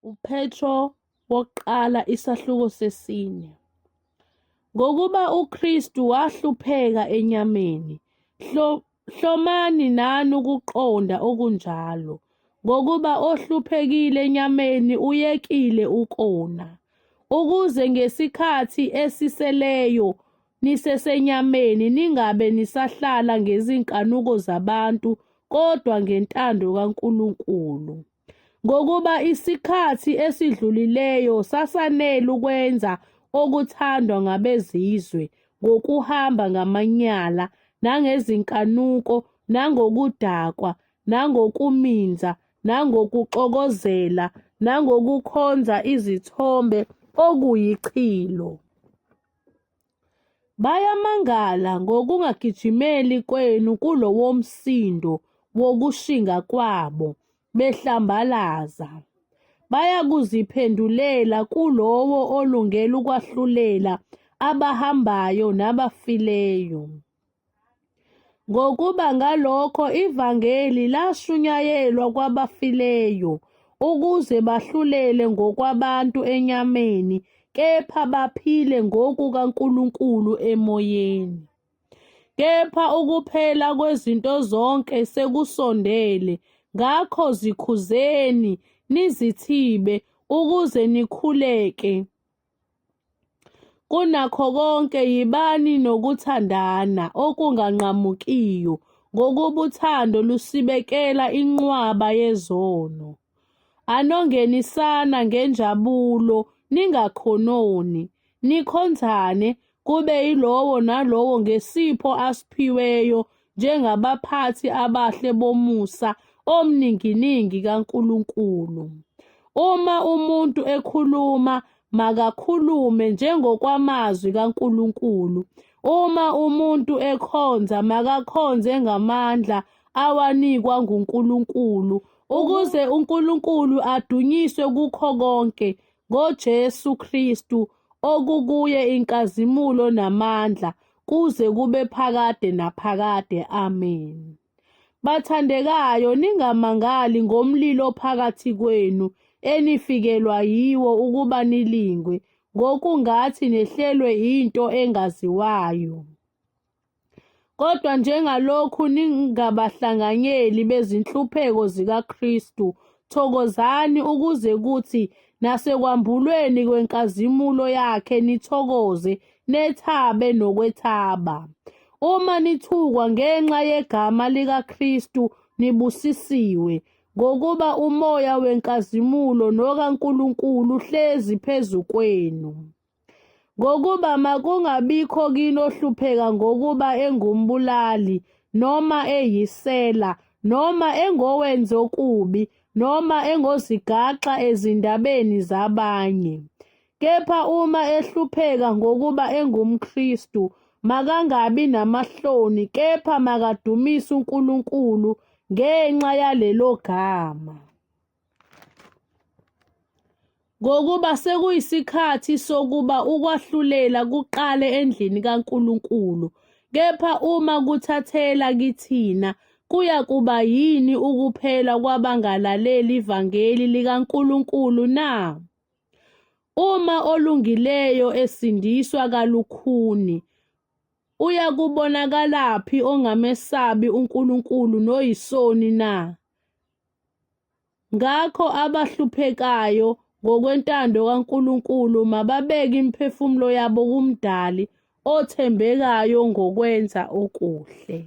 UPetro wokuqala isahluko sesine. Ngokuba uKristu wahlupheka enyameni, hlomani nani ukuqonda okunjalo, ngokuba ohluphekile enyameni uyekile ukona, ukuze ngesikhathi esiseleyo nisesenyameni ningabe nisahlala ngezinkanuko zabantu kodwa ngentando kaNkulunkulu. Ngokuba isikhathi esidlulileyo sasanele ukwenza okuthandwa ngabezizwe ngokuhamba ngamanyala nangezinkanuko nangokudakwa nangokuminza nangokuxokozela nangokukhonza izithombe okuyichilo. Bayamangala ngokungagijimeli kwenu kulowomsindo wokushinga kwabo behlambalaza. Bayakuziphendulela kulowo olungele ukwahlulela abahambayo nabafileyo. Ngokuba ngalokho ivangeli lashunyayelwa kwabafileyo, ukuze bahlulele ngokwabantu enyameni, kepha baphile ngokukaNkulunkulu emoyeni. Kepha ukuphela kwezinto zonke sekusondele, ngakho zikhuzeni, nizithibe, ukuze nikhuleke. Kunakho konke yibani nokuthandana okunganqamukiyo, ngokuba uthando lusibekela inqwaba yezono. Anongenisana ngenjabulo, ningakhononi, nikhonzane, kube yilowo nalowo ngesipho asiphiweyo njengabaphathi abahle bomusa omninginingi kaNkulunkulu. Uma umuntu ekhuluma, makakhulume njengokwamazwi kaNkulunkulu. Uma umuntu ekhonza, makakhonze ngamandla awanikwa nguNkulunkulu, ukuze uNkulunkulu adunyiswe kukho konke ngoJesu Kristu, okukuye inkazimulo namandla kuze kube phakade naphakade. Amen. Bathandekayo, ningamangali ngomlilo phakathi kwenu enifikelwa yiwo ukuba nilingwe, ngokungathi nehlelwe into engaziwayo. Kodwa njengalokhu ningabahlanganyeli bezinhlupheko zikaKristu, thokozani ukuze kuthi nasekwambulweni kwenkazimulo yakhe nithokoze nethabe nokwethaba. Uma nithukwa ngenxa yegama likaKristu nibusisiwe, ngokuba umoya wenkazimulo nokaNkulunkulu uhlezi phezu kwenu. Ngokuba makungabikho kini ohlupheka ngokuba engumbulali, noma eyisela, noma engowenza okubi, noma engozigaxa ezindabeni zabanye. Kepha uma ehlupheka ngokuba engumKristu, makangabi namahloni, kepha makadumise uNkulunkulu ngenxa yalelo gama. Ngokuba sekuyisikhathi sokuba ukwahlulela kuqale endlini kaNkulunkulu, kepha uma kuthathela kithina, kuyakuba yini ukuphela kwabangalaleli ivangeli likaNkulunkulu na? Uma olungileyo esindiswa kalukhuni, uyakubonakalaphi ongamesabi uNkulunkulu noyisoni na? Ngakho abahluphekayo ngokwentando kaNkulunkulu mababeke imiphefumulo yabo kuMdali othembekayo ngokwenza okuhle.